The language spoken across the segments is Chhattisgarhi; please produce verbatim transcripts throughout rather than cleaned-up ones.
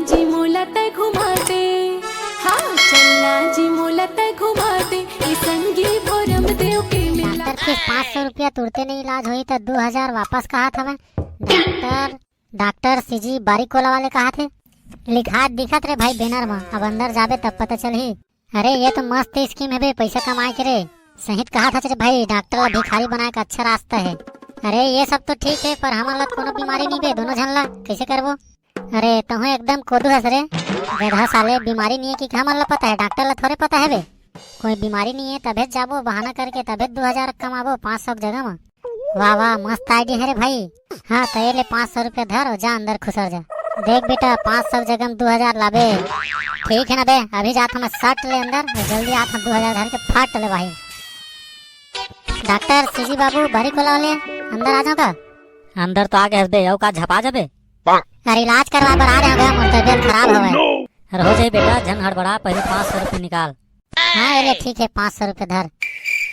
जी मोला तै घुमा दे, हाँ चलना जी मोला तै घुमा दे, ए संगी भोरम देव के मेला। डॉक्टर फीस पाँच सौ रुपया तुरते नहीं इलाज होई त दू हजार वापस कहात हवय। डॉक्टर, डॉक्टर सीजी बारी कोला वाले कहात हे। लिखात दिखत रे भाई बैनर म, अब अंदर जाबे तब पता चलही। अरे ये तो मस्त स्कीम हे बे, पैसा कमाए के रे। सही कहात हच रे भाई, डॉक्टर ला भिखारी बनाए का अच्छा रास्ता हे। अरे ये सब तो ठीक हे, पर हमन ला तो कोनो बीमारी नहीं बे, दोनों झन ला कैसे करबो? अरे तहूँ एकदम कोदू हस रे, गधा साले, बीमारी नहीं हे कि हमन ला पता हे, डॉक्टर ला थोड़े पता हे बे। कोई बीमारी नहीं हे तभे जाबो बहाना करके, तभे दू हजार कमाबो पाँच सौ के जगह म। वाह वाह, मस्त आइडिया हे रे भाई। हाँ तो ये ले पाँच सौ रुपया धर अउ जा अंदर खुसर जा। देख बेटा, पाँच सौ के जगह म दू हजार लाबे। ठीक हे ना बे, अभी जात हूँ मैं सट ले अंदर, जल्दी आत हूँ दू हजार धर के फट ले भाई। डॉक्टर सीजी बाबू बारी कोला वाले, अंदर आ जाओ का? अंदर तो आ गए हस बे, अउ का झपा जाबे? अरे इलाज करवा बर आ रहे हो गया, मोर तबीयत खराब हवय। अरे हो जाई बेटा, झन हड़बड़ा, पहले पाँच सौ रुपया निकाल। हाँ ये ले ठीक हे, पाँच सौ रुपया धर।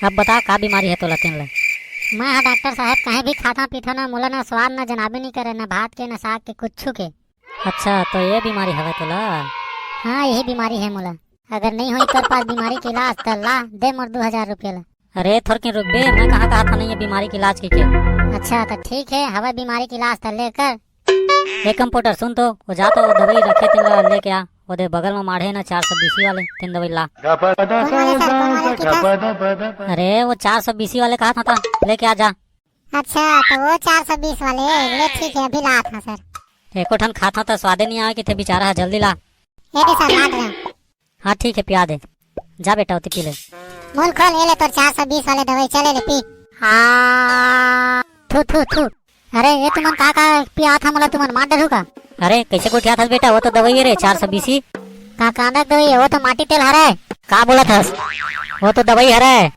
अब बता का बीमारी हे तोला तेन ले? मैं हा डॉक्टर साहब, कहीं भी खाता पीथा ना, मोला ना स्वाद ना जनाबे नहीं करे, ना भात के ना साग के कुछू के। अच्छा तो ये बीमारी हवय तोला? हाँ यही बीमारी हे मोला। अगर नहीं होई तोर पास बीमारी के इलाज त ला दे मोर दू हजार रुपया ला। अरे थोरकिन रुक बे, मैं कहाँ कहा था नहीं ये बीमारी के इलाज के के। अच्छा तो ठीक हे, हवय बीमारी के इलाज त लेकर। ए कंपाउंडर सुन तो, वो जा तो दवाई रखे तेन ला लेके आ, वो दे बगल में माढ़े ना चार सौ बीसी वाले, तेन दवाई ला। कौन वाले सर, कौन वाले की था? अरे वो चार सौ बीसी वाले कहा था, था लेके आ जा। अच्छा तो वो चार सौ बीस वाले, ले ठीक हे अभी लात हूँ सर। एको ठन खाता तो स्वादे नहीं आवे कि थे बेचारा है, जल्दी ला। ये दे सर लात रहा। हाँ ठीक हे पिया दे, जा बेटा ओती पी ले। मुंह खोल, ये ले तोर चार सौ बीस वाले दवाई, चले ले पी। हाँ थू थू थू। अरे ये तुमन का का पियात हा मोला, तुमन मार डरहू का? अरे कैसे गोठियात हस बेटा, वो तो दवाई हे रे चार सौ बीसी। का कांदा के दवाई हे, वो तो माटी तेल हरे। का बोलत हस? वो तो दवाई हरे।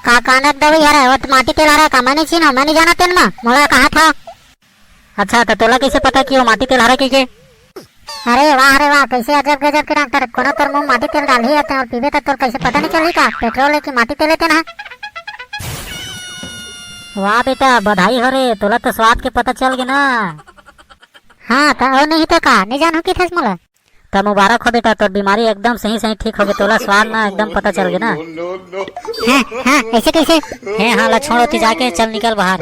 का कांदा के दवाई हरे, वो तो माटी तेल हरे का? मैं नहीं चीन्हा, मैं नहीं जाना तेन मा, मोला कहा था। अच्छा तो तोला कैसे पता कि वो माटी तेल हरे कहिके? अरे वाह रे वाह, कैसे अजब गजब के डॉक्टर, कोनो तोर मुंह माटी तेल डालही रहते अउ पीबे त तोर कैसे पता नहीं चलही का पेट्रोल हे कि माटी तेल हे तेन हा? वाह बेटा बधाई हो रे, तोला तो स्वाद के पता चल गे ना। हाँ त अउ नहीं तो का, नहीं जानहू कि थस मोला। त मुबारक हो बेटा, तोर बीमारी एकदम सही सही ठीक हो गे, तोला स्वाद ना एकदम पता चल गे ना। हाँ हाँ, ऐसे कैसे? हे हाँ ला छोड़ ओती जाके, चल निकल बाहर,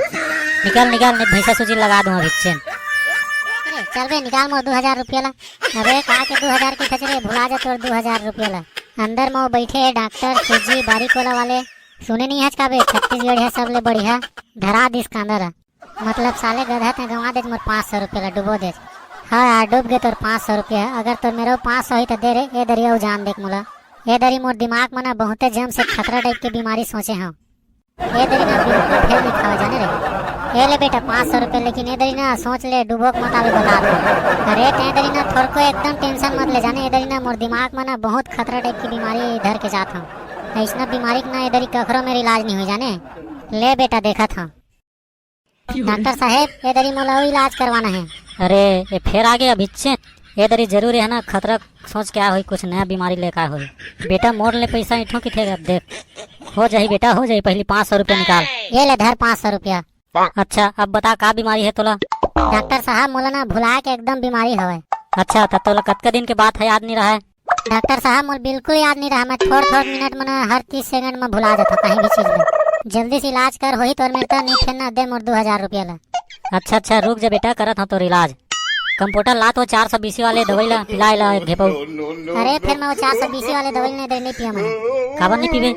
निकल निकल, नहीं भैंसा सूजी लगा दूँ अभी चेन। अरे चल बे, निकाल मोर दू हजार रुपया ला। अबे का के दू हजार के खचरे, भुला जा तोर दू हजार रुपया ला। अंदर में वो बैठे हे डॉक्टर सीजी बारी कोला वाले। सुने नहीं हच का बे, छत्तीसगढ़िया सबले बढ़िया। धरा दिस कांदा ला। मतलब साले गधा ते गंवा देच मोर पाँच सौ रुपया ला, डुबो देच। हाँ यार, डूब गे तोर पाँच सौ रुपया। अगर तोर मेरा पाँच सौ ही तो दे रे, ए दरी अउ जान देख मोला। ए दरी मोर दिमाग में ना बहुते जम से खतरा टाइप के बीमारी सोचे हूँ। ए दरी ना बिल्कुल फेल नहीं खावे जाने रे। ए ले बेटा पाँच सौ रुपया, लेकिन ए दरी ना सोच ले, डुबोक मत आवे बता दो। अरे ते दरी ना थोड़को एकदम टेंशन मत ले जाने, ए दरी ना मोर दिमाग में ना बहुत खतरा टाइप की बीमारी धर के जात हूँ। ऐसना बीमारी के ना ए दरी कखरो मेर इलाज नहीं हुई जाने। ले बेटा देखत हूँ। डॉक्टर साहेब, ए दरी मोला अउ इलाज करवाना हे। अरे, ये फेर आगे अभिच्चे। ए दरी जरूर हे ना, खतरा सोच के आए होही, कुछ नया बीमारी लेके आए होही। बेटा, मोर ले पैसा इठो किथे, अब देख। हो जाही बेटा, हो जाही, पहली पाँच सौ रुपया निकाल। ये ले धर पाँच सौ रुपया। अच्छा, अब बता का बीमारी हे तोला? डॉक्टर साहब, मोला ना भुला के एकदम बीमारी हवय। अच्छा, त तोला कतका दिन के बात हे, याद नहीं रहा हे? डॉक्टर साहब, मोर बिल्कुल याद नहीं रहा, मैं थोड़ थोड़ मिनट में ना हर तीस सेकंड में भुला जाता कहीं भी चीज में। जल्दी से इलाज कर, होही तोर मेर त, नहीं फेर ना दे मोर दू हजार रुपया ला। अच्छा अच्छा, रुक जा बेटा, करत हूँ तोर इलाज। कंपाउंडर ला तो चार सौ बीसी वाले दवाई ला, पिला ला एक घेपऊ। अरे फिर मैं वो चार सौ बीसी वाले दवाई नहीं दे, नहीं पिया मैं। काबर नहीं पीबे?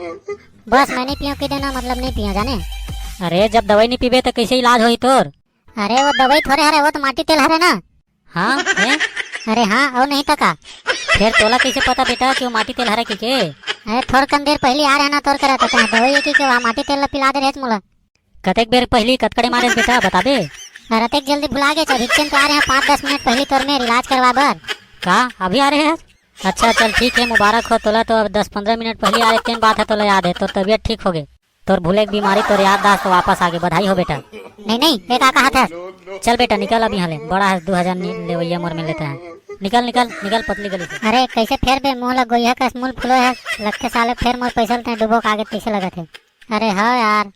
बस मैं नहीं पियो कि देना मतलब नहीं पियो जाने। अरे जब दवाई नहीं पीबे तो कैसे इलाज होही तोर? अरे वो दवाई थोड़े हरे, वो तो माटी तेल हरे ना। हाँ, हैं? अरे हाँ, अउ नहीं तो का? फिर तोला कैसे पता बेटा कि वो माटी तेल हरे कि के? अरे थोड़कन देर पहली आ रहे ना तोर करा, तो दवाई की के वहाँ माटी तेल ला पिला दे रहे मोला। कतेक बेर पहली कतकड़े मारे बेटा, बताबे? अरे अतेक जल्दी भुला गे, अभी चेन तो आ रहे हैं पाँच दस मिनट पहली तोर मेर इलाज करवा बर। का? अभी आ रहे हैं? अच्छा चल ठीक है, मुबारक हो तोला, तो अब दस पंद्रह मिनट पहली आ रहे, तेन बात है तोला याद है, तोर तबीयत ठीक हो गए। तोर भूले के बीमारी, तोर याददाश्त तो वापस आ गए, बधाई हो बेटा। नहीं, नहीं, ये का कहा था? चल बेटा, निकल अब यहाँ ले, बड़ा है दो हजार नि-, लेवैया मोर में लेता है। निकल, निकल, निकल पतली गली से। अरे, कैसे फेर बे, मुंह ला गोइहा कस मुल फुलो है, लगते साले फेर मोर पैसा ल तैं डुबो के आगे तैसे लगत है। अरे हाँ यार,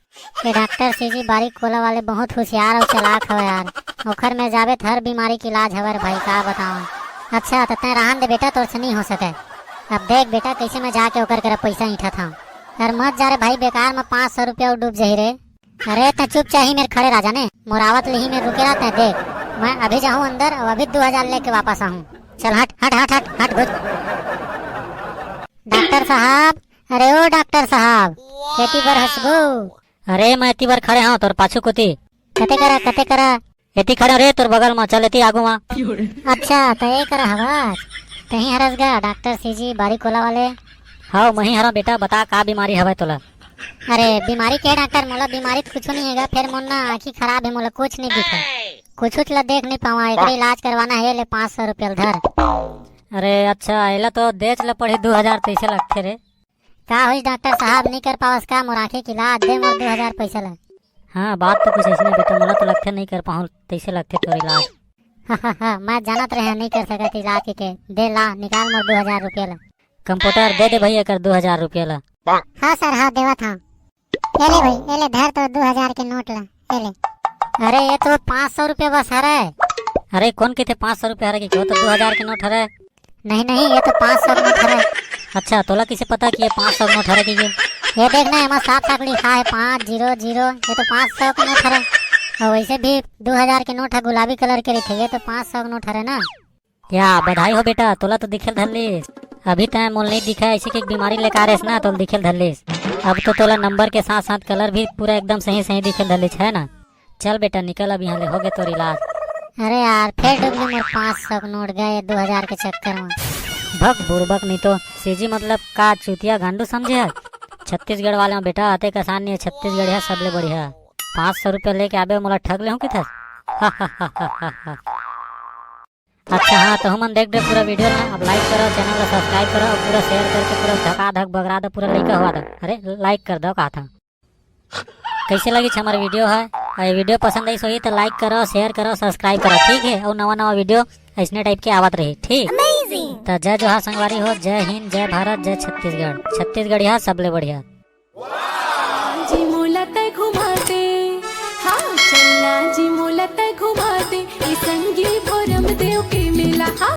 ये डॉक्टर सीजी बारी कोला वाले बहुत होशियार और चालाक हवे यार। ओखर में जाबे त हर बीमारी के इलाज हवे रे भाई, का बताऊं। अच्छा, त तैं रहन दे बेटा, तोर से नहीं हो सके। अब देख बेटा, कैसे मैं जाके ओकर करा पैसा ईंठत हूँ। अरे मत जा रे भाई, बेकार में पाँच सौ रुपया डूब जाही रे। अरे तैं चुप चाही मेरे खड़े रह जा ने, मोर आवत ले ही मैं रुके रहा, तैं देख। मैं अभी जाहूँ अंदर और अभी दो हजार लेके वापस आहूँ। चल हट, हट, हट, हट, हट, घुस। डॉक्टर साहब, अरे ओ डॉक्टर साहब, खेती बर हंसबू? अरे मैं एती बर खड़े हूँ तोर पाछू कोती। कते करा, कते करा? एती खड़े रे तोर बगल में, चल एती आगू में। अच्छा, त ए करा हवस? तही हरस गा डॉक्टर सीजी बारी कोला वाले? हाँ, मही हरा बेटा, बता का बीमारी हवय तोला? अरे बीमारी के डॉक्टर, मोला बीमारी तो कुछ नहीं हैगा, फिर मोर ना आँखी खराब है, मोला कुछ नहीं दिखे, कुछ उछ ला देख नहीं पावा, एकरे इलाज करवाना है, ले पाँच सौ रुपया ल धर। अरे अच्छा, एला तो देच ल पड़ी दो हजार, तैसे लगथे रे। का होइस डॉक्टर साहब, नहीं कर पावस का मोर आँखी के इलाज? दे मोर दो हजार पैसा ला। हाँ, बात तो कुछ ऐसे नहीं बेटा, मोला तो लगथे नहीं कर पाहूँ, तैसे लगथे तोर इलाज। मैं जानत रहे नहीं कर सकत इलाज के, के। दे ला, निकाल मोर दो हजार रुपया ला। कंप्यूटर दे दे भैया कर दो हजार रुपया ला। हाँ सर, हाँ देवत हाँ। ए ले भाई, ए ले धर तो दो हजार के नोट ला, ए ले। अरे ये तो पाँच सौ रुपया बस हरे। अरे कौन कहते पाँच सौ रुपया हरे कि, वो तो दो हजार के नोट हरे। नहीं नहीं, ये तो पाँच सौ के नोट हरे। अच्छा, तोला किसे पता कि ये पाँच सौ के नोट हरे कि ये? ये देख ना, एमा साफ साफ लिखा है पाँच जीरो जीरो, ये तो पाँच सौ के नोट हरे। और वैसे भी दो हजार के नोट है, गुलाबी कलर के रहिथे, ये तो पाँच सौ के नोट हरे ना। या बधाई हो बेटा, तोला तो दिखेल धरलिस। अभी तैं मोल नहीं दिखा, ऐसे की बीमारी लेकर आए ना, तोला दिखेल धरलिस। अब तो तोला नंबर के साथ साथ कलर भी पूरा एकदम सही सही दिखेल धरलिस है ना। चल बेटा निकल, अब यहाँ ले होगे तोर इलाज। अरे यार, फिर डूब ली मोर पाँच सौ के नोट, गए दो हजार के चक्कर में। भग बुड़बक नहीं तो, सीजी मतलब का चूतिया गांडू समझे है? छत्तीसगढ़ वाले में बेटा, अतेक आसान नहीं है, छत्तीसगढ़िया सबले बढ़िया। पाँच सौ रुपया लेके आबे, मोला ठग ले हूँ किथस? अच्छा हाँ, तो हमन देख दे पूरा वीडियो ला। अब लाइक करो, चैनल ला सब्सक्राइब करो और पूरा शेयर करके पूरा धका धक बगरा दो, पूरा लइका हुआ दो। अरे लाइक कर दो कहा था। कैसे लगी हमारे वीडियो है? और ये वीडियो पसंद आई सही तो लाइक करो, शेयर करो, सब्सक्राइब करो, ठीक है? और नवा नवा वीडियो ऐसने टाइप के आवत रही, ठीक? तो जय जोहार संगवारी हो, जय हिंद, जय भारत, जय छत्तीसगढ़। छत्तीसगढ़िया सबले बढ़िया। जी मोला तै घुमा दे, हाँ चलना जी मोला तै घुमा दे, ए संगी